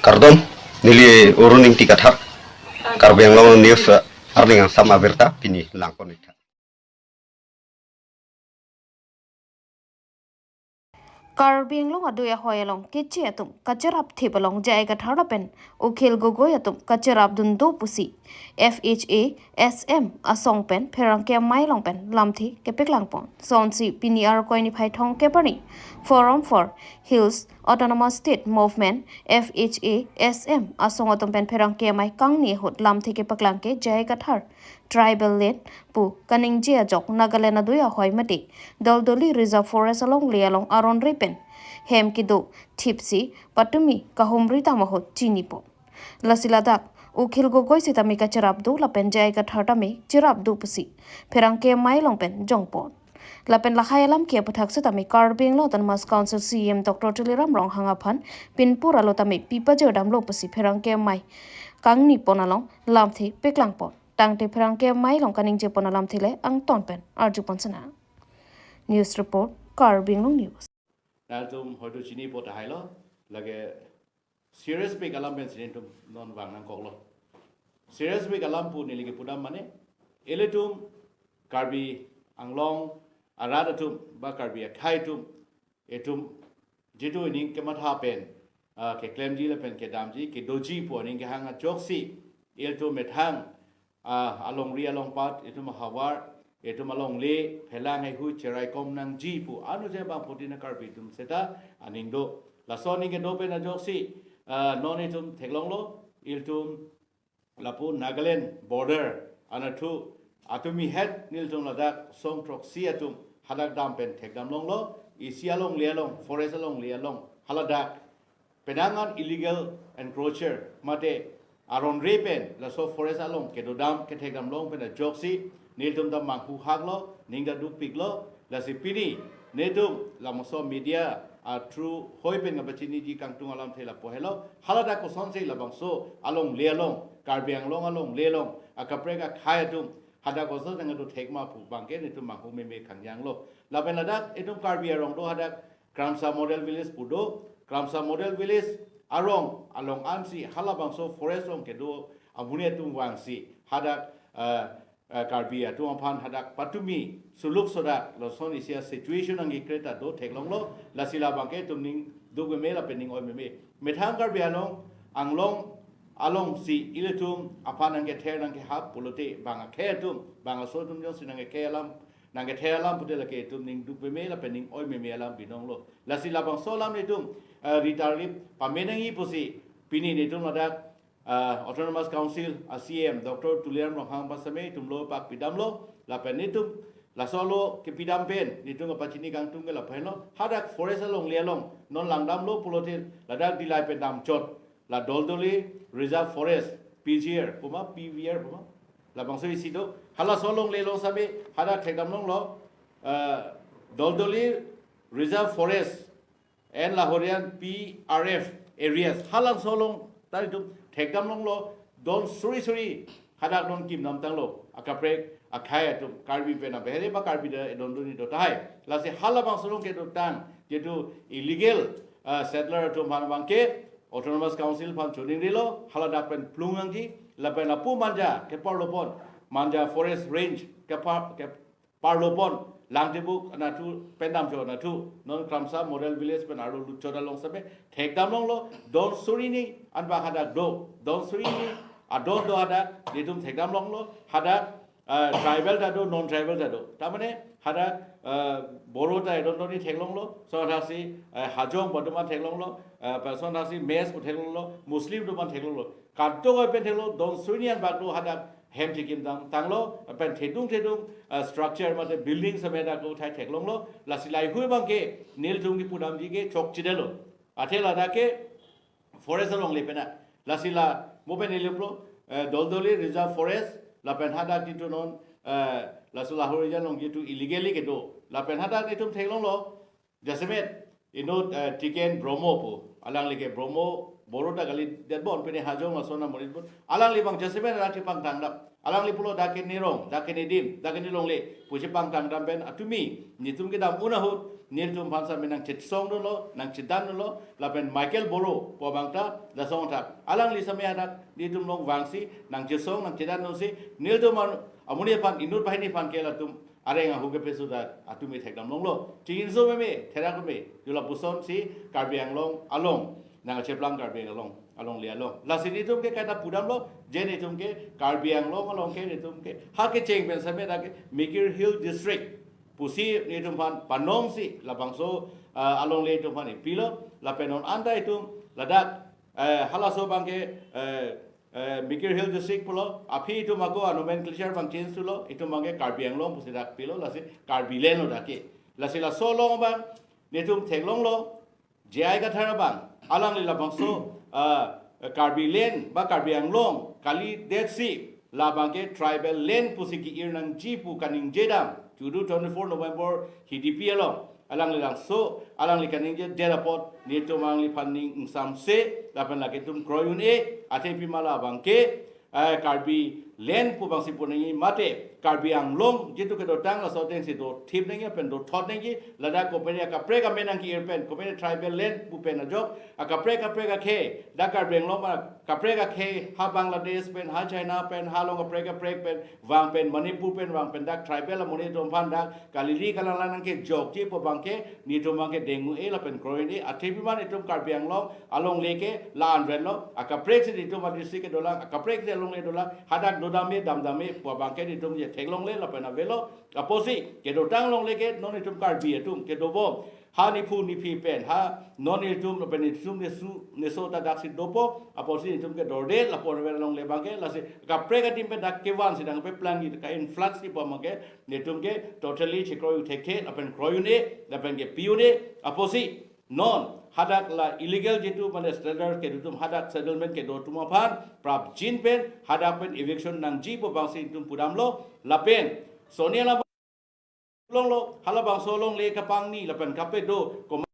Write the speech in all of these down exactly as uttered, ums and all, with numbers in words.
Kardom, neli Arun Ingti Kathar, Karbi Anglong News, eh, arni angsam abirta pini langpon-ik tha. Karbi Anglong adui ahoi along keche atum kacherap thip along J I Kathar lapen Akhil Gogoi atum kacherapdun do pusi F H A S M asong pen pherangke amei along pen lamthe kepaklangpon. Sonsi pini Arkoi niphai thomkep arni Forum for Hills Autonomous State Movement, F H A S M asong atum pen pherangke amei kangni ahut lamthe kepaklang ke J I Kathar Tribal Land pu kaningje ajok Nagaland adui ahoi mate Doldoli Reserve Forest alongle along aron re pen hem kedo thipsi patumi kahumri dam ahut chinipon. Lasi ladak Akhil Gogoi sitame kacherap do lapen J I Kathar tame cherap do pusi pherangke amei along pen jongpon. Lapen lahai alam ke aphuthak sitame Karbi Anglong Autonomous Council C E M Doctor Tuliram Ronghang aphan pinpur alo tame pipajir damlo pusi pherangke amei kangnipon along lamthe paklangpon. Tangte pherangke amei along kaningjepon alamthe le angton pen arjupon sena. News report, Karbi Anglong News. Nangtum hoito chinipo tahai lo, lake serious big alam pensi nelitum non vang nangkoklo. Serious big alam pu neli kepudam mane, ilitum Karbi Anglong arat atum, ba Karbi akhei atum, itum jitu ining kematha pen, ah, keklemji lapen kedamji, kedoji pu aning kehang ajoksi, ilitum methang, ah, alongri alongpat, itum ahavar, itum alongle, phelang heihui cheraikom nangji pu, anu je bang putin a Karbi atum seta aning do. Laso aning kedo pen ajoksi, ah, non itum theklonglo, ilitum lapu Nagaland border anatthu, atumi het nelitum ladak song throksi atum hadak dam pen thekdam longlo, isi alongle along, forest alongle along, haladak penang an illegal encroacher mate aron re pen laso forest along kedodam kethekdam long pen ajoksi nelitum ta manghu haklo, ning ta dukpiklo, lasi pini nelitum labangso media a through hoi pen kapachiniji kangtung alamthe lapu helo, haladak kosonsi labangso alongle along, Karbi Anglong alongle along akaprek akhei atum hadak koson nangkedo thekma pu bangke nelitum manghu meme kangjanglo. Lapen ladak itum Karbi arong do hadak Kramsa Model Village pu do, Kramsa Model Village arong along ansi halabangso forest along kedo amonit atum vangsi hadak, eh, eh, Karbi atum aphan hadak patumi suluk sodak lason isi a situation nangkekre ta do theklonglo, lasi labangke itum ning duk meme lapen ning oi meme. Methang Karbi Anglong, Anglong alongsi ilitum aphan nangkether nangkehap pulote bang akhei atum, bang aso atum jongsi nangkekhe alam, nangkether alam pute lake itum ning duk meme lapen ning oi meme alam binonglo. Lasi labangso alam nelitum, eh, ritarlip pame nangji pusi pini nelitum ladak, eh, Autonomous Council a C E M Doctor Tuliram Ronghang pasame itum lo pak pidamlo, lapen nelitum laso lo kepidam pen nelitum kapachini kangtung ke lapu henlo, hadak forest alongle along non langdamlo pulote ladak Dillai pen damchot, la Doldoli Reserve Forest, P G R puma, P V R puma, labangso isi do, halaso alongle along same hadak thekdam longlo, eh, Doldoli Reserve Forest and Lahorian P R F areas, halabangso along ta itum thekdam longlo, don suri suri hadak don kimdam tanglo, akaprek akhei atum, Karbi pen abehere ba Karbi ta edon doni do tahai. Lasi halabangso along kedo tang, jitu illegal, ah, settler atum aphan bangke Autonomous Council aphan choningrilo, haladak pen plung nangji, lapen lapu Manja keparlopon, Manja Forest Range kepar, keparlopon, Langtibuk anatthu pen damchot anatthu, non Kramsa Model Village pen arlo lutchot along same thekdam longlo, don suri ni anbak hadak do, don suri ni adon do hadak, nelitum thekdam longlo, hadak, eh, tribal ta do, non tribal ta do. Ta mane hadak, eh, Boro ta edon doni theklonglo, lason thaksi, eh, Hajong pu atum aphan theklonglo, eh, lason thaksi Mech pu theklonglo, Muslim atum aphan theklonglo. Kadokave pen theklo, don suri ni anbak do hadak hem chekimdam tanglo, lapen thedung thedung, eh, structure mate building same dak do thai theklonglo, lasi laheihui bangke nelitum kepudamji ke chokchedetlo. Athe ladak ke forest alongle pen a. Lasi la mo pen neli pulo, eh, Doldoli Reserve Forest, lapen hadak jitu non, eh, laso Lahorijan along jitu illegally kedo. Lapen hadak nelitum theklonglo, jasemet inut, eh, Tiken Bromo pu, alangli ke Bromo Boro ta kali detbon, pine Hajong lason amonit bon. Alangli abang jasemet dak chepangthang dam. Alangli pulo dak ke nerong, dak ke nedim, dak ke nelongle pusi pangthang dam pen atumi netum kedam un ahut netum aphan same nangchesongdunlo, nangchedandunlo, lapen Michael Boro pu abang ta lason athak. Alangli same hadak netum along vangsi nangchesong nangchedandunsi netum an-, amonit aphan, inut banghini aphan ke latum areng ahu kepeso ta atumi thekdam longlo. Chingjinso meme, therak meme, pu lapusonsi Karbi Anglong along, nangkacheplang Karbi Anglong alongle along. Lasi netum ke kaita pudamlo, je netum ke Karbi Anglong along ke netum ke ha kecheng pen same dak ke Mikir Hill District pusi netum aphan panongsi labangso, ah, alongle netum aphan ipilo, lapen non anta itum ladak, eh, halaso abang ke, eh, eh, Mikir Hill District pulo, aphi itum ako a-nomenclature abang change thulo, itum abang ke Karbi Anglong pusi dak pilo, lasi Karbi Land lo dak ke. Lasi laso along abang netum theklonglo, J I Kathar abang, alangli labangso, ah, Karbi Land ba Karbi Anglong kalidetsi labang ke tribal land pusi ki-ir nangji pu kaningje dam, chudu twenty-four November Hidipi along. Alangli langso, alangli kaningjedet apot netum alangliphan ning ingsamse, lapen lake itum kroi un-e, athe pima labang ke, eh, Karbi Land pu abangsi pu nangji mate Karbi Anglong jitu kedotang laso atengsi dothip nangji pen dothot nangji, ladak kopine akaprek amen nangki-ir pen, kopine tribal land pu pen ajok akaprek kaprek akhei, dak Karbi Anglong ma kaprek akhei, ha Bangladesh pen, ha China pen, ha along kaprek kaprek pen vang pen, Manipur pen vang pen, dak tribal amonit atum aphan dak kalili kalanglang nangkejokji pu abang ke netum abang ke deng un-e lapen kroi un-e, athe pima netum Karbi Anglong alongle ke la-an ven lo, akaprek si netum a-district ke dolang, akaprek si alongle dolang, hadak dodam me damdam me pu abang ke netum je theklongle lapen avelo, apotsi kedotang alongle ke non netum Karbi atum kedobom, ha nephu nephi pen, ha non netum lapen netum nesu neso ta daksi dopo, apotsi netum ke dorde lapu ave alongle abang ke, lasi kaprek adim pen dak kevansi nangpeplangji ka-influx si pu abang ke netum ke totally chekroi thekthe lapen kroi un-e lapen kepi un-e, apotsi non hadak la illegal jitu mane settlers kedo atum, hadak settlement kedo atum aphan prapjin pen hadak pen eviction nangji pu abangsi netum pudamlo, lapen soni ala longlo, halabangso alongle kapangni lapen kapedo kom-,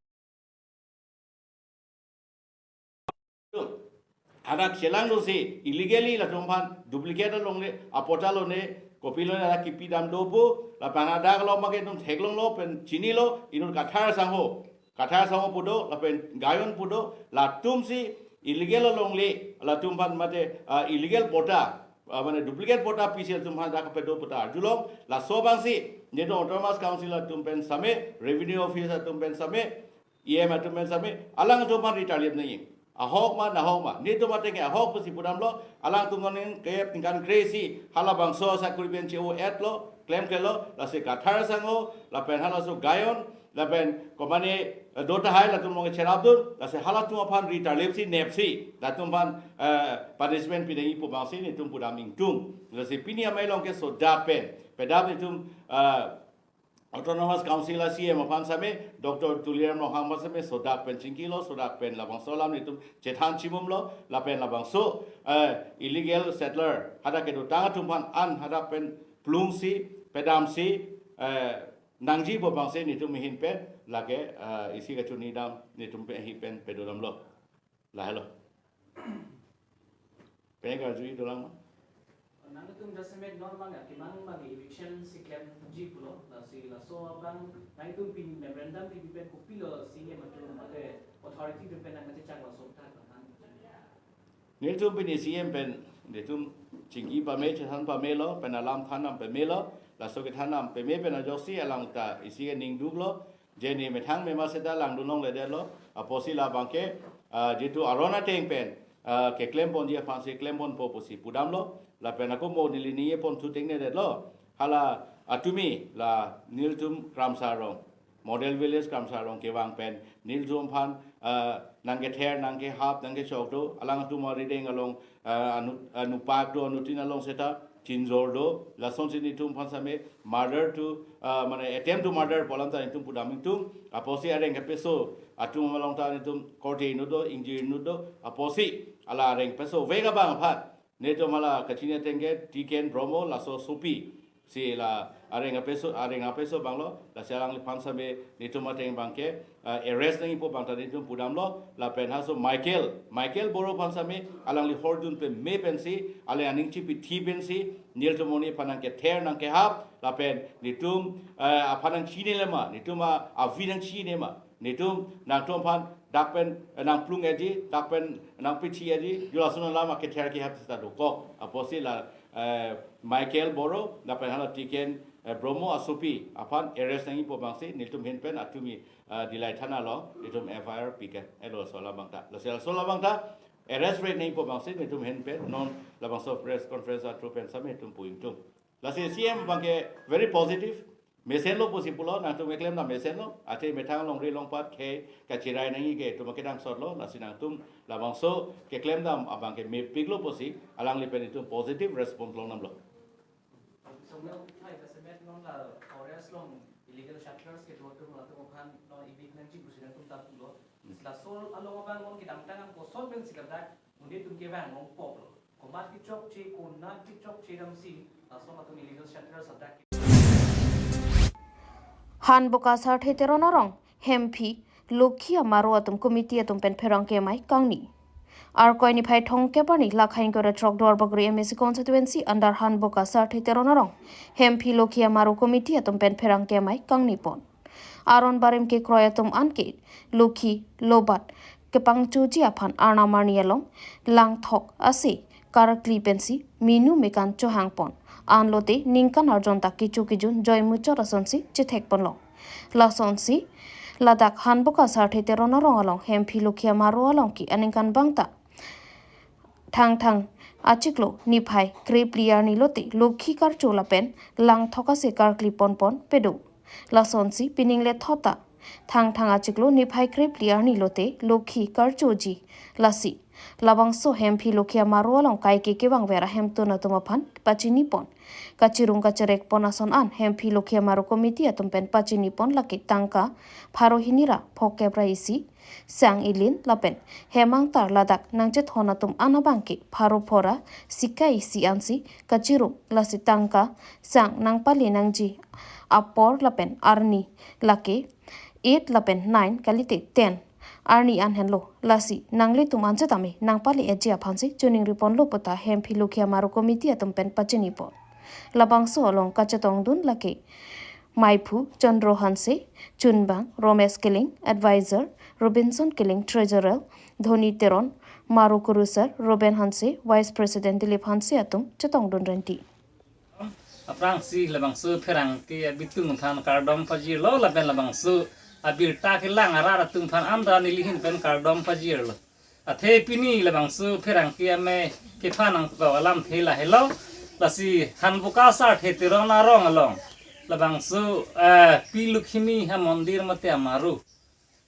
hadak chelangdunsi illegally latum aphan duplicate alongle, apatta lone, kopilone hadak kipi dam do pu, lapen hadak along abang ke netum theklonglo pen chinilo, inut Kathar sangho, Kathar sangho pu do, lapen Gayon pu do, latumsi illegal alongle, latum aphan mate, ah, illegal patta, ah, mane duplicate patta pisi latum aphan dak kapedo pu ta arjulong, laso abangsi netum Autonomous Council atum pen same, Revenue Office atum pen same, E M atum pen same, alangtum aphan ri tarlip nangji. Ahok ma, nahok ma, netum ateng ke ahok pusi pudamlo, alangtum non ningkep ningkan kre-isi halabangso asakuri pen che-o-etlo, klemklelo, lasi Kathar sangho, lapen halaso Gayon, lapen komane, eh, do tahai latum along cherapdun, lasi halatum aphan ri tarlipsi nepsi latum aphan, eh, punishment pi nangji pu abangsi netum pudam ingtung. Lasi pini amei along ke sodak pen pedap netum, eh, Autonomous Council a-C E M aphan same, Doctor Tuliram Ronghang aphan same sodak pen chingkilo, sodak pen labangso alam netum chethan chimumlo, lapen labangso, eh, illegal settler hadak kedotang atum aphan an hadak pen plungsi, pedamsi, eh, nangji pu abangsi netum ahin pen lake, eh, isi kachini dam netum pen ahin pen pedodamlo. Lahelo. Pine karjuji dolang ma? Nangtum jasemet non abang ya, kemang abang eviction si klemji pulo, lasi laso abang nangtum pini memorandum pipi pen kopilo C E M atum mate authority atum pen nangkachechak laso ta kan. Netum pini C E M pen netum chingki pame, chethan pamelo, pen alam than dam pamelo, laso kethan dam pame pen ajoksi alang ta isi ke ning duklo, je ne methang mema seta langdun longledetlo, apotsi labang ke, ah, jitu aron ateng pen, ah, keklem ponji aphansi klem ponpo pusi pudamlo, lapen ako mo neli ningje ponthu tengnedetlo, hala atumi la nelitum Kramsa Rong, Model Village Kramsa Rong kevang pen nelitum aphan, ah, nangkether, nangkehap, nangkechok do, alangtum arideng along, ah, anu, anupak do, anuttin along seta chinjor do, lasonsi netum aphan same murder to, ah, mane attempt to murder pu alam ta netum pudam ingtung, apotsi areng kepeso atum along ta netum korte inut do, ingjir inut do, apotsi hala areng peso vek abang aphan netum hala kachini ateng ke Tiken Bromo laso asopi, Si la areng apeso, areng apeso abanglo, lasi alangliphan sitame netum ateng abangke, eh, arrest nangjipo abangta netum pudamlo, lapen halaso Michael, Michael Boro aphan sitame alangli hordun peme pensi, alang aning chipithi pensi, nelitum oni aphan nangkether nangkehap, lapen netum, eh, aphan nangchinine ma, netum a, avi nangchinine ma, netum nangtum aphan dak pen, eh, nangplung eji, dak pen nangpithi eji, yo lason alam akether kehap seta dokok. Apotsi la, eh, Michael Boro, lapen hala Tiken, eh, Bromo asopi aphan arrest nangjipo abangsi, netum ahin pen atumi, eh, Dillai thana along netum F I R piket, eh, laso alam abangta. Lasi laso alam abangta, arrest rate nangjipo abangsi, netum ahin pen non labangso press conference a-through pen sitame netum pu ingtung. Lasi C M abangke very positive. Mesenlo pusi pulo, nangtum keklem dam mesenlo. Athe methang longri longpat ke kachirai nangji ke itum kedangsotlo, lasi nangtum labangso keklem dam abangke mepiklo pusi, alangli pen itum positive response longdamlo. Somel, hai, kasemet non la forest along illegal settlers kedo atum, latum aphan non evict nangji pusi nangtum ta pulo. Laso along abang non kedamtang an koson pensi ladak monit atum kevang longpoklo. Komat kechokche, konat kechokche damsi, laso atum illegal settlers adak. Hanboka Sarthe Teron arong Hemphi Lokhi Amaro atum committee atum pen pherangke amei kangni. Arkoi niphai thomkep arni lake ingkoi ra throk Duarbagori M A C constituency under Hanboka Sarthe Teron arong Hemphi Lokhi Amaro committee atum pen pherangke amei kangnipon. Aron barim kekroi atum anke Lokhi lobat kepangchoji aphan arnam arni along langthok ase karkli pensi minu mekan chohangpon. Anlote ningkan arjon ta kecho kejun joimuchot asonsi chethekponlo. Lasonsi ladak Hanboka Sarthe Teron arong along Hemphi Lokhi Amaro along ke aningkan abangta Thangthang achiklo niphai krephli arni lote Lokhi karcho lapen langthok ase karkli ponpon pedo. Lasonsi pining lethot ta Thangthang achiklo niphai krephli arni lote Lokhi karchoji. Lasi labangso Hemphi Lokhi Amaro along kaike kevangver ahemtun atum aphan pachinipon, kachirung kacherekpon ason an Hemphi Lokhi Amaro committee atum pen pachinipon lake tangka pharo hini ra phokep ra isi sang ilin lapen hem angtar ladak nangchethon atum an abangke pharo phora sika isi ansi kachirung, lasi tangka sang nangpale nangji apor lapen arni lake eight lapen nine kalite ten arni an henlo, lasi nanglitum an setame nangpale eji aphansi choningriponlo puta Hemphi Lokhi Amaro committee atum pen pachinipon. Labangso along kachetongdun lake Maiphu Chandra Hanse, Chunbang Romesh Killing, Advisor Robinson Killing, Treasurer Dhoni Teron, Maro Kurusar, Ruben Hanse, Vice President Dilip Hanse atum chetongdun renti. Aphrangsi labangso pherangke abitung aphan kardom pajirlo lapen labangso abirta kelang arat atum aphan anta neli ahin pen kardom pajirlo. Athe pini labangso pherangke amei kephan nangpakok alamthe lahelo. Lasi Hanboka Sarthe Teron arong along labangso, eh, Pi Lukhimi amondir mate amaro.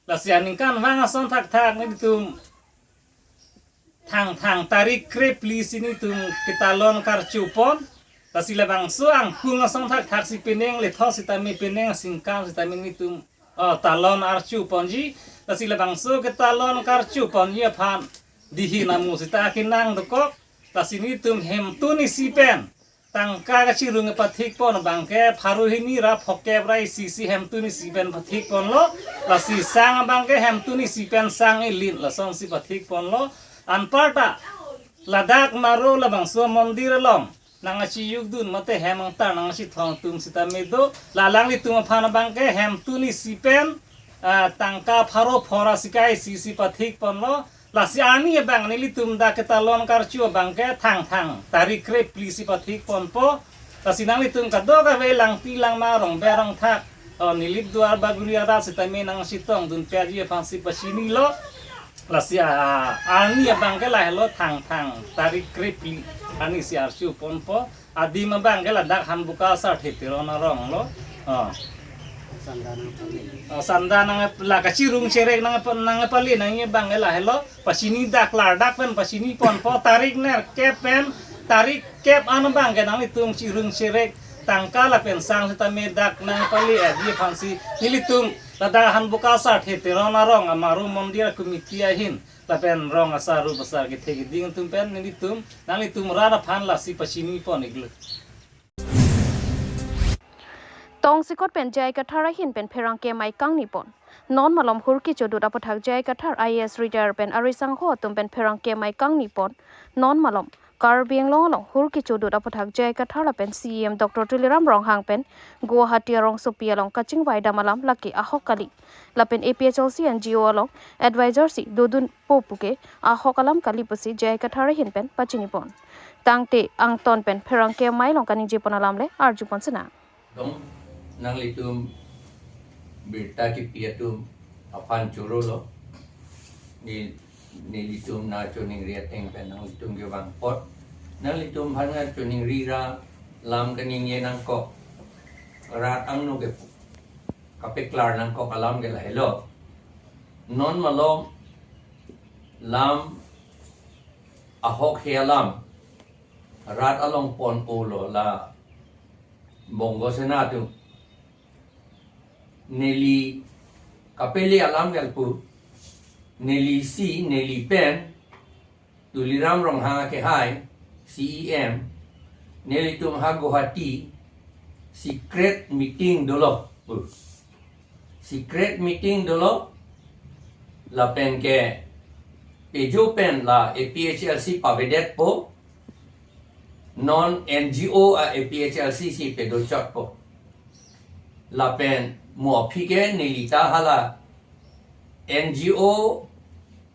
Lasi aningkanvang ason thakthak netum Thangthang tarik krephli si netum ketalon karchopon. Lasi labangso angkung ason thakthak si penang lethot sitame penang singkang sitame netum, oh, talon archoponji. Lasi labangso ketalon karchoponji aphan dihi namu sita akenang dokok. Lasi netum hemtun isi pen tangka kachirung pathikpon abangke pharo hini ra phokep ra isi si hemtun isi pen pathikponlo. Lasi sang abangke hemtun isi pen sang ilin lasonsi pathikponlo. Anparta ladak maro labangso mondir along nangkachijukdun mate hem angtar nangkachethon atum sitame do. La alanglitum aphan abangke hemtun isi pen, ah, tangka pharo phora sika isi si pathikponlo. Lasi arni abang nelitum dak ketalon karcho abangke Thangthang tarik krephli si pathikponpo. Lasi nanglitum kadokave langpi langma rongbe rongthak, oh, Nilip Duarbagori arat sitame nangchetongdun peji aphansi pachinilo. Lasi, ah, arni abangke lahelo Thangthang tarik krephli arni si archoponpo. Adim abangke ladak Hanboka Sarthe Teron arong lo. Oh. Sanda nang pali. Oh, sanda nang la kachirung cherek nang pa-, nang pali nangji abangke lahelo. Pachini dak klardak pen pachiniponpo tarik nerkep pen tarik kep an abangke nanglitum chirung cherek tangka lapen sang sitame dak nangpale eji aphansi nelitum ladak Hanboka Sarthe Teron arong amaro mondir committee ahin lapen rong asar rup asar kethe keding atum pen nelitum nanglitum rat aphan lasi pachinipon iklo. Tongsekot pen J I Kathar ahin pen pherangke mai kangni pon. Non malom hur kechodut aputhak J I Kathar I A S retire pen arisangho atum pen pherangke mai kangni pon. Non malom Karbi Anglong along hur kechodut aputhak J I Kathar lapen C E M Doctor Tuliram Ronghang pen Guwahati arongsopi along kachingvai dam alam lake ahok kali. Lapen A P H L C N G O along advisor si dodunpo puke ahok alam kali pusi J I Kathar ahin pen pachini pon. Tangte angton pen pherangke mai along kaningje pon alam le arju pon sena. Dong, nanglitum birta kepi atum aphan choro lo. Ne, nelitum nangchoningri ateng pen nanglitum kevang apot, nanglitum aphan nangchoningri ra lam kaningje nangkok. Rat angno ke kapeklar nangkok alam ke lahelo. Non malom lam ahok he alam rat along pon-olo la Bongo Sena atum. Neli kapele alam ke lapu. Neli si, neli pen Tuliram Ronghang akehai, C E M, nelitum ha Guwahati secret meeting dolo. Secret meeting dolo. Lapen ke pejo pen la A P H L C pavedetpo. Non N G O a A P H L C si pedochotpo. Lapen mo aphi ke neli ta hala N G O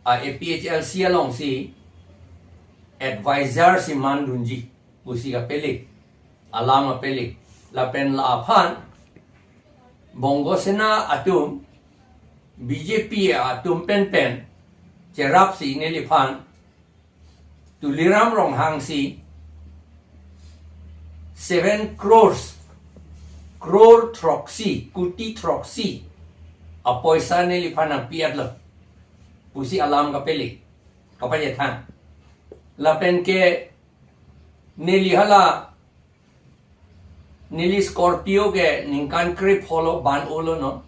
a A P H L C alongsi advisor si mandunji pusi kapele, alam kapele. Lapen la aphan Bongo Sena atum, B J P atum penpen cherapsi neliphan Tuliram Ronghang si seven crores, crore throksi, kuti throksi apoisa neliphan nangpi-etlo pusi alam kapele, kapachethang. Lapen ke neli hala, neli Scorpio ke ningkan krepho lo ban-olo non.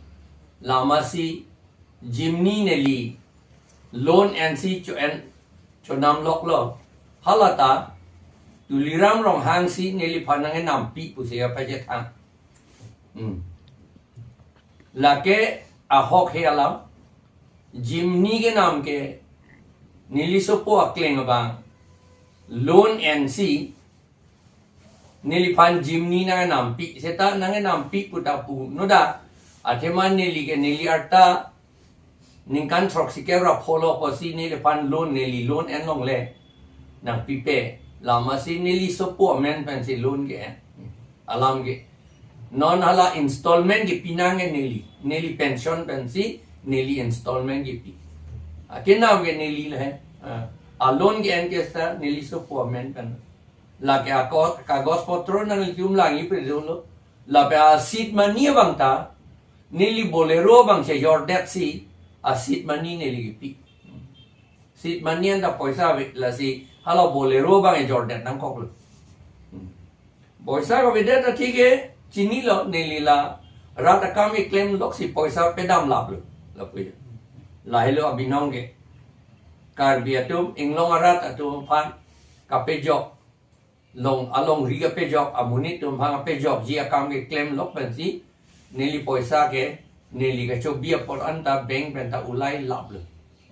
Lamasi Jimny neli loan ensi cho-en, chonam loklo. Halata Tuliram Ronghang si neliphan nangkenampi pusi kapachethang. Hmm. Lake ahok he alam. Jimny kenam ke neli sopo akleng abang loan ensi neliphan Jimny nangkenampi, seta nangkenampi puta pu noda. Athema neli ke neli arta ningkan throksi kep ra pholo kosi neliphan loan, neli loan enlongle nangpipe. Lamasi neli sopo amen pensi loan ke-en. Alam ke. Non hala installment kepi nangke neli. Neli pension pensi neli installment kepi. Akenam ke neli le. Ah, a loan ke-en ke seta neli sopo amen pen. Lake ako, kagos potro nanglitum langji pridunlo. Lapen a seed money abang ta, neli Bolero abang chejordetsi, a seed money neli kepi. Seed money anta poisa ave, lasi hala Bolero abang ejordet nangkoklo. Poisa kavedet athe ke chinilo, neli la rat akam keklem loksi poisa pedam laplo. Lapu ya. Lahelo abinong ke. Karbi atum, Inglong arat atum aphan kapejok, long alongri kapejok, amonit atum aphan kapejokji akam keklem lok pensi, neli poisa ke, neli kachobi apot anta bank pen ta ulai laplo.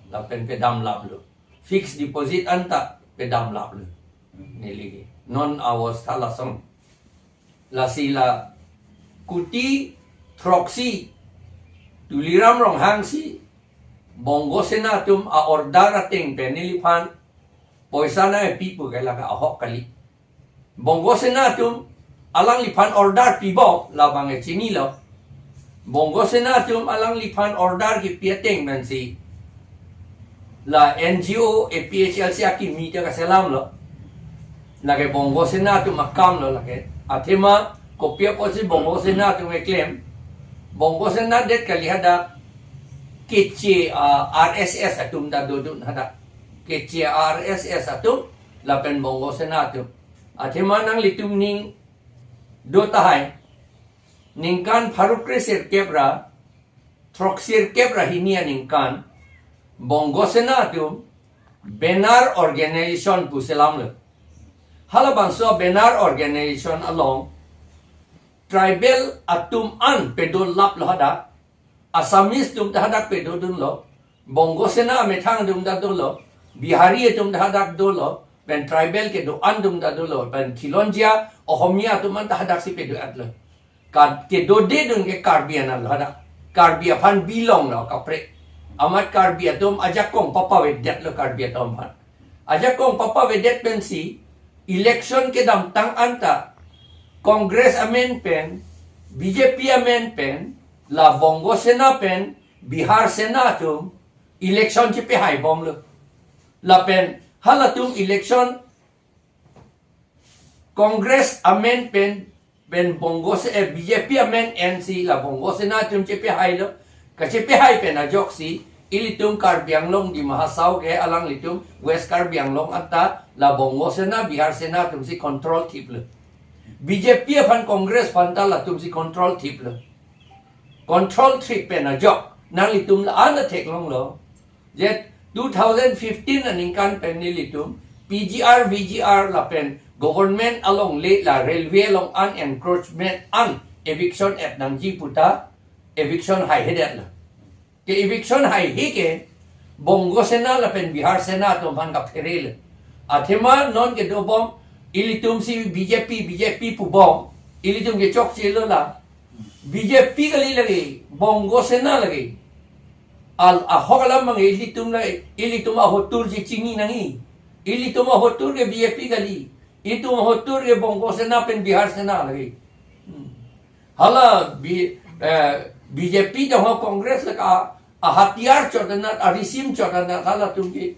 Lapen pedam laplo. Fixed deposit anta pedam laplo. Neli ke. Non awos thalasong. Lasi la kuti throksi Tuliram Ronghang si Bongo Sena atum a-order ateng pen neliphan poisa nangpi pu ke lake ahok kali. Bongo Sena atum alangliphan order pibom labang ke chinilo. Bongo Sena atum alangliphan order kepi ateng pensi la N G O A P H L C akimi ta kaselamlo. Lake Bongo Sena atum akamlo lake. Athema kopi apotsi Bongo Sena atum keklem. Bongo Sena det kali hadak. Keche, ah, R S S atum ta dodun hadak. Keche R S S atum lapen Bongo Sena atum. Athema nanglitum ning do tahai. Ningkan pharo kre sirkep ra, throksi sirkep ra hini aningkan, Bongo Sena atum banner organization pu selamlo. Halabangso banner organization along Tribal atum an pedolaplo hadak. Assamese atum ta hadak pedodunlo. Bongo Sena amethang atum ta dolo. Bihari atum ta hadak dolo. Pen tribal kedo-an atum ta dolo. Pen Khilonjia Ohomia atum an ta hadaksi pedo-etlo. Ka kedodedun ke Karbi anatlo hadak. Karbi aphan belong lo kaprek. Amat Karbi atum ajakong papavedetlo Karbi atum aphan. Ajakong papavedet pensi election kedamtang anta Congress amen pen, B J P amen pen, la Bongo Sena pen, Bihar Sena atum election chepehai bomlo. Lapen halatum election Congress amen pen, pen Bongo Se-, eh, B J P amen ensi la Bongo Sena atum chepehailo. Kachepehai pen ajoksi ilitum Karbi Anglong Dima Hasao ke alanglitum West Karbi Anglong anta la Bongo Sena, Bihar Sena atumsi control thiplo. B J P aphan Congress aphan ta latumsi control thiplo. Control thip pen ajok nanglitum la-an theklonglo. Je two thousand fifteen aningkan pen nelitum P G R, V G R lapen government alongle la railway along an encroachment an eviction et nangji puta eviction haihedetlo. Ke eviction haihe ke Bongo Sena lapen Bihar Sena atum aphan kapherelo. Athema non kedobom ilitumsi B J P, B J P pubom, ilitum kechokchelo la. B J P kali lagi, Bongo Sena lagi. Al ahok alam mang ilitum lagi, ilitum ahotur chechini nangji. Ilitum ahotur ke B J P kali. Ilitum ahotur ke Bongo Sena pen Bihar Sena lagi. Hmm. Hala B-, eh, B J P tangho Congress lake ahatiyar chot anat, arisim chot anat halatum ke.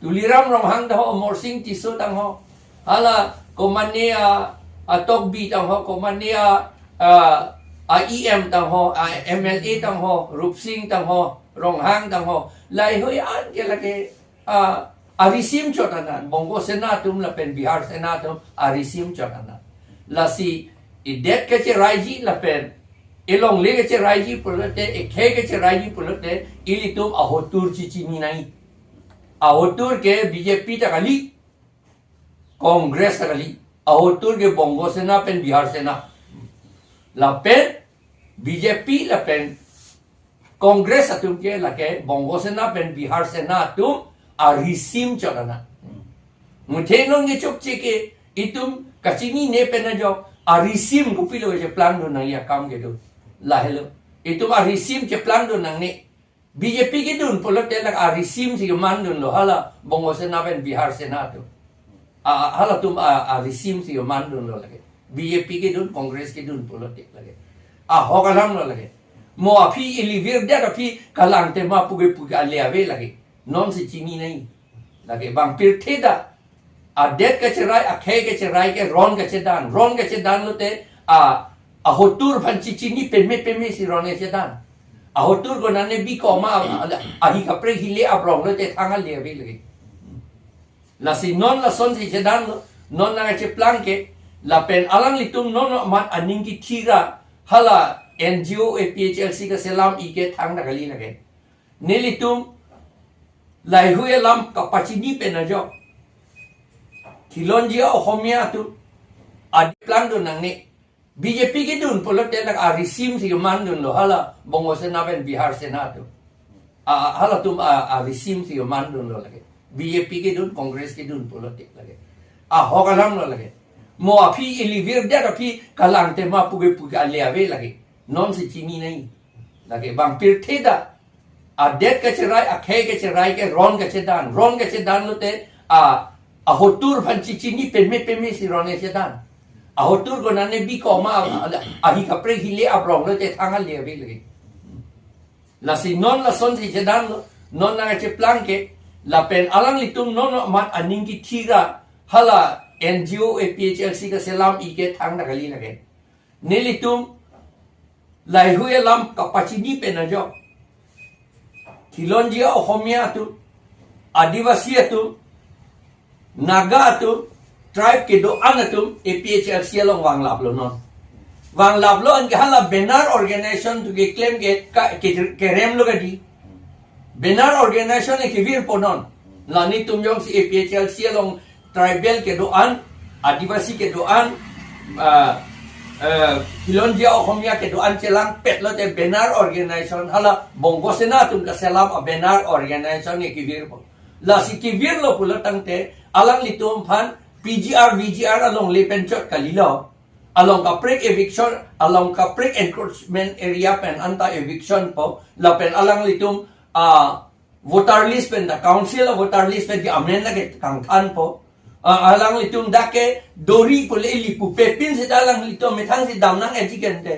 Tuliram Ronghang tangho, Amarsing Tisso tangho. Hala komane a, a Tokbi tangho, komane a, a, a E M tangho, a M L A tangho, Rupsing tangho, Ronghang tangho. Lahei an ke lake, a, arisim chot anat, Bongo Sena atum lapen Bihar Sena atum arisim chot anat. Lasi idet kecheraiji lapen elongle kecheraiji pulote, ekhei kecheraiji pulote, ilitum ahotur chechini nangji. Ahotur ke B J P ta kali, Congress ta kali. Ahotur ke Bongo Sena pen Bihar Sena. Lapen B J P lapen Congress atum ke lake Bongo Sena pen Bihar Sena atum arisim chot anat. Muthe non kechokche ke itum kachinine pen ajok arisim kopilo cheplangdun nangji akam kedo. Lahelo. Itum arisim cheplangdun nangne. B J P kedun pulote lake arisimsi kemandunlo hala Bongo Sena pen Bihar Sena atum. A, halatum a, arisimsi kemandunlo lake. B J P kedun, Congress kedun pulote lake. Ahok alamlo lake. Mo aphi ili virdet aphi kalang tema puke puke ale ave lake. Nonsi chini nangji. Lake bang pirthe ta. Adet kacherai, akhei kacherai ke ron kachedan. Ron kachedan lote a, ahotur aphan chechini peme pemesi ron kachedan. Ahotur konane bikoma a, a, ahi kaprek hile abrong lote thang ale ave lake. Lasi non lasonsi chedanlo, non nangkacheplang ke, lapen alanglitum non amat aning kithira, hala N G O A P H L C kaselam ike thangta kali lake. Nelitum, lahei alam kapachini pen ajok. Khilonjia Ohomia atum, adet plangdun nangne. B J P kedun pulote lake arisimsi kemandunlo hala Bongo Sena pen Bihar Sena atum. A, halatum a, arisimsi kemandunlo lake. B J P kedun, Congress kedun pulote lake. Ahok alamlo lake. Mo aphi ili virdet aphi kalang tema puke puke ale ave lake. Nonsi chini nangji. Lake bang pirthe ta. Adet kacherai, akhei kacherai ke ron kachedan. Ron kachedan lote a, ahotur aphan chechini peme pemesi ron kachedan. Ahotur konane bikoma a, a, ahi kaprek hile abrong lote thang ale ave lake. Lasi non lasonsi chedanlo, non nangkacheplang ke, lapen alanglitum non amat aning kithira, hala N G O A P H L C kaselam ike thangta kali lake. Nelitum lahei alam kapachini pen ajok. Khilonjia Ohomia atum, Adivasi atum, Naga atum, tribe kedo-an atum A P H L C along vanglaplo non. Vanglaplo anke hala banner organization atum keklem ke ka, ke, keremlo kadi. Banner organization ke virpo non. La nelitum jongsi A P H L C along tribal kedo-an, Adivasi kedo-an, ah, Eh, Khilonjia Akhomia kedo-an chelangpet lote banner organization, hala Bongo Sena atum kaselam a-banner organization ke kevirpo. Lasi kevirlo pulo tangte alanglitum aphan P G R, V G R along le pen chot kalilo. Along kaprek eviction, along kaprek encroachment area pen anta eviction po, lapen alanglitum, ah, voter list pen, the council a-voter list pen ke amen lake kangthanpo. Ah, alanglitum dak ke dori pule ili pupe pin seta alanglitum methang si damnang etiken te.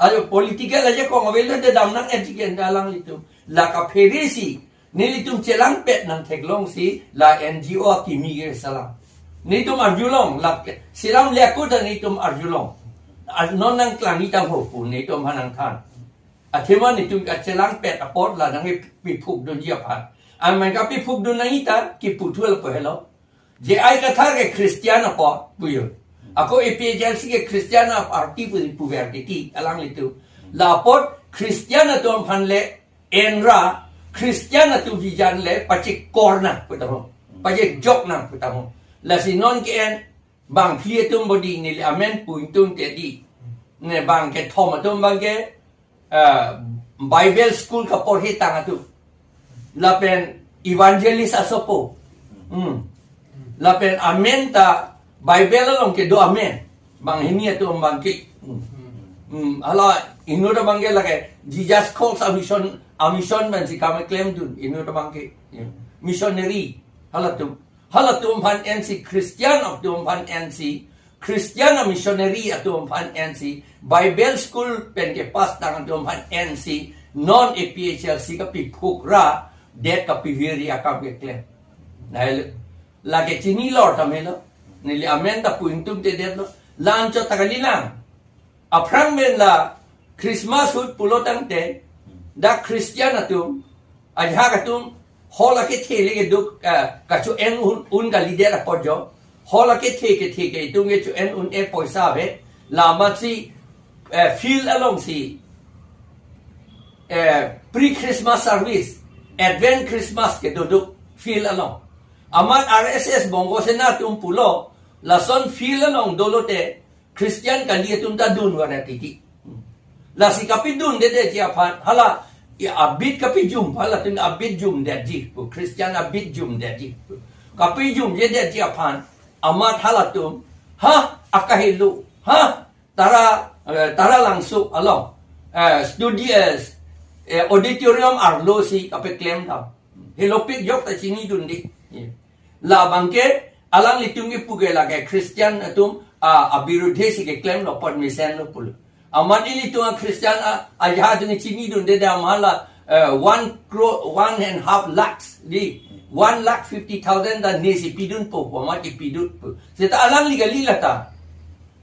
Ayo political ajakong avelo te damnang etiken te alanglitum. La kaphere si, nelitum chelangpet nangtheklong si, la N G O akimi ke selam. Nelitum arjulong, la ke, selam le aku ta nelitum arjulong. Ar-, non nangklang ni tangho pu, nelitum aphan nangthan. Athema nelitum kachelangpet apot la nangkepiphukdunji aphan. Amen kapiphukdun nangji ta, kipu thulo po helo. J I Kathar ke Christian apot puyo. Ako A P H L C ke Christian a-party pu, puver titi alanglitum. La apot Christian atum aphan le enra, Christian atum bijan le pachekor nang pu tangho. Pachejok nang pu tangho. Lasi non ke-en bangphli atum bodi neli amen pu ingtungte di. Ne bangkethom atum abang ke, ah, Bible school kaporhe tang atum. Lapen evangelist asopo. Hmm. Lapen amen ta Bible along kedo amen. Banghini atum abang ke. Hmm. Hmm. Hala inut abang ke lake Jesus calls a mission, a mission pen si kam keklemdun. Inut abang ke. Ya. Missionary. Halatum. Halatum aphan ensi, Christian atum aphan ensi, Christian a-missionary atum aphan ensi, Bible school pen kepass tang atum aphan ensi, non A P H L C kapiphuk ra, det kapivir akam keklem. Nahel, lake chinilor tame lo, neli amen ta pu ingtungte detlo, la-anchot ta kalilang. Aphrang pen la Christmas ahut pulo tangte, dak Christian atum, ajahak atum, hall akethe le keduk, eh, kacho-en un, un kalidet apot jo. Hall akethe kethe ke itum kecho-en un-e poisa ave. La amatsi, eh, field alongsi, eh, pre-Christmas service, Advent Christmas kedoduk field along. Amat R S S Bongo Sena atum pulo, lason field along dolote, Christian kali atum ta dun vara titi. Lasi kapidundedetji aphan, hala, ya, abit kapijum, halatum abit jumdetji pu, Christian abit jumdetji pu. Kapijumjedetji aphan, amat halatum, ha, akahelo, ha, Tara, eh, Taralangso along, eh, studio, eh, eh, auditorium arlo si kapeklem dam. Helopik jok ta chinidunde. Ya. Labang ke, alanglitum kipu ke lake Christian atum, ah, abirudhe si keklemlo apot mesenlo pulo. Amat ilitum a-Christian a, ajahak atum chinidunde dam hala, eh, one crore, one and half lakhs di, one lakh fifty thousand ta nesi pidunpo, amat kipidunpo. Seta alangli kali lata.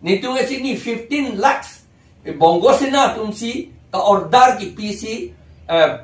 Nelitum kachini fifteen lakhs. Eh, Bongo Sena atum si, ka-order kipisi, eh,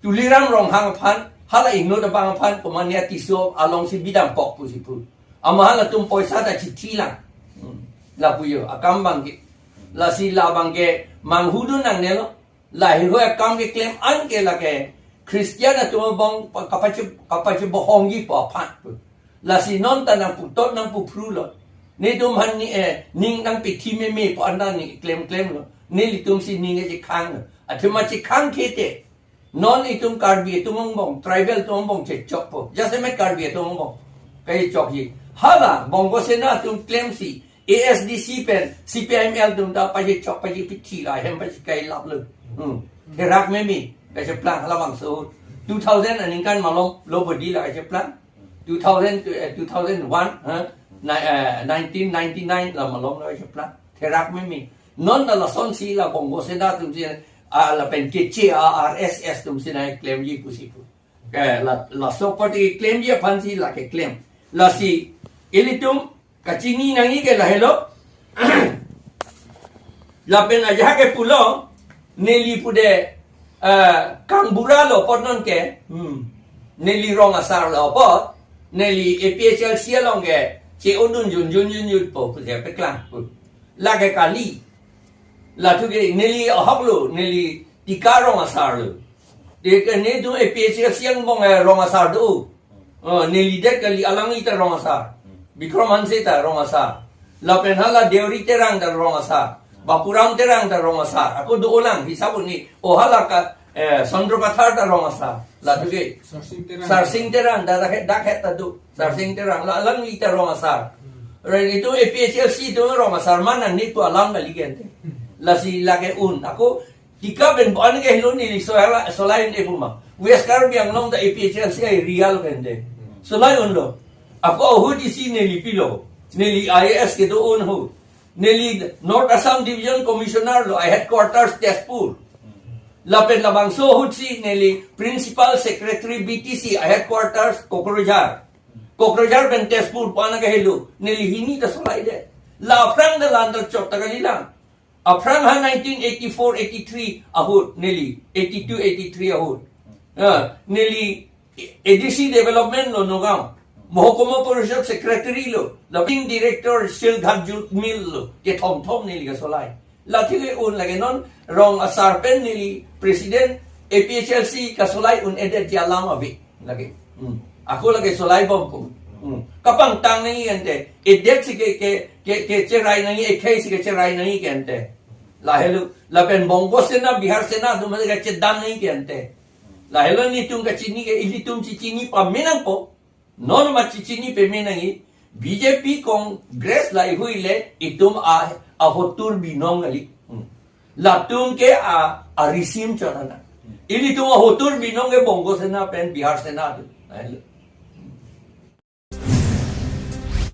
Tuliram Ronghang aphan, hala inut abang aphan, komania Tisso alongsi bidam kok pusi pu. Ama halatum poisa ta chithi lang. Hmm. Lapu jo, akam abang ke. Lasi labang ke, manghudun nangnelo. Laheihui akam keklem an ke lake Christian atum abang pa-, kapache, kapachebohongji pu aphan pu. Lasi non ta nangputot nangpuphrulo. Nelitum aphan ni, eh, ning nangpithi meme pu anta ni klemklemlo. Nelitum si ning chekhanglo. Athema chekhang khete. Non itum Karbi atum angbong, tribal atum angbong chechokpo. Jasemet Karbi atum angbong kachechokji. Hala, Bongo Sena atum klemsi, A S D C pen, C P I M L atum ta pachechok pachepithi la, hem pachekailaplo. Hmm. Therak meme, kacheplang halabangso. Two thousand aningkan malom, lo bodi la kacheplang. Two thousand, eh, two thousand one, ha? Na, eh, nineteen ninety-nine la malom la kacheplang. Therak meme. Non la lasonsi la Bongo Sena atum si, ah, lapen keche a-R S S atum si nangklemji pusi pu. Ke la, laso party klemji aphansi la keklem. Lasi, ilitum, kachini nangji ke lahelo. Lapen ajahak ke pulo, neli pude, eh, kangburalo apot non ke, hmm, neli rong asarlo apot, neli A P H L C along ke, che-odun junjun junjunpo, pu si peklang pu. Lake kali. Lathu ke neli ahoklo, neli Tika rong asarlo. Deke nelitum A P H L C angbong, eh, rong asar do. Oh, neli det kali, alangli ta rong asar. Bikram Hanse ta rong asar. Lapen hala Deuri Terang ta rong asar. Bapuram Terang ta rong asar. Ako do-olang hisap un-e. O hala ka, eh, Chandra Kathar ta rong asar. Latuke. Sarsing Terang. Sarsing Terang ta dak het, dak het ta do. Sarsing Terang. La alangli ta rong asar. Right, itum A P H L C itum rong asar ma nangji pu alam kali ke ante. Lasi lake un. Ako tika pen bo-an ke helo neli solai, solai un-e pu ma. West Karbi Anglong ta A P H L C ai real ke ante. Solai unlo. Ako ahut isi neli pilo. Neli I A S kedo-an ahut. Neli North Assam Division Commissioner lo, I headquarters Tezpur. Lapen labangso ahut si neli Principal Secretary B T C, I headquarters Kokrajhar. Kokrajhar pen Tezpur pu-an ke helo. Neli hini ta solai det. La aphrang ta la-an ta chot ta kalilang. Aphrang ha nineteen eighty-four eighty-three ahut neli, eighty-two eighty-three ahut. Ah, neli A D C development lo Nagaon. Mohokuma Porishad secretary lo. Lapen director Silghat Jute Mill lo. Kethom thom neli kasolai. Lake un lake non rong asar pen neli president A P H L C kasolai un-edet alam ave. Lake. Hmm. Ako lake solai bom pu. Hmm. Kapangtang nangji ante. Edet si ke, ke, ke, kecherai nangji, ekhei si kecherai nangji ke ante. Lahelo, lapen Bongo Sena, Bihar Sena atum si kachedam nangji ke ante. Lahelo nelitum kachini ke, ilitum chechini pame nangpo. Non ma chechini pame nangji. B J P Congress laheihui le itum a, ahotur binong kali. Hmm. Latum ke a, arisim chot ana. Ilitum ahotur binong ke Bongo Sena pen Bihar Sena atum. Lahelo.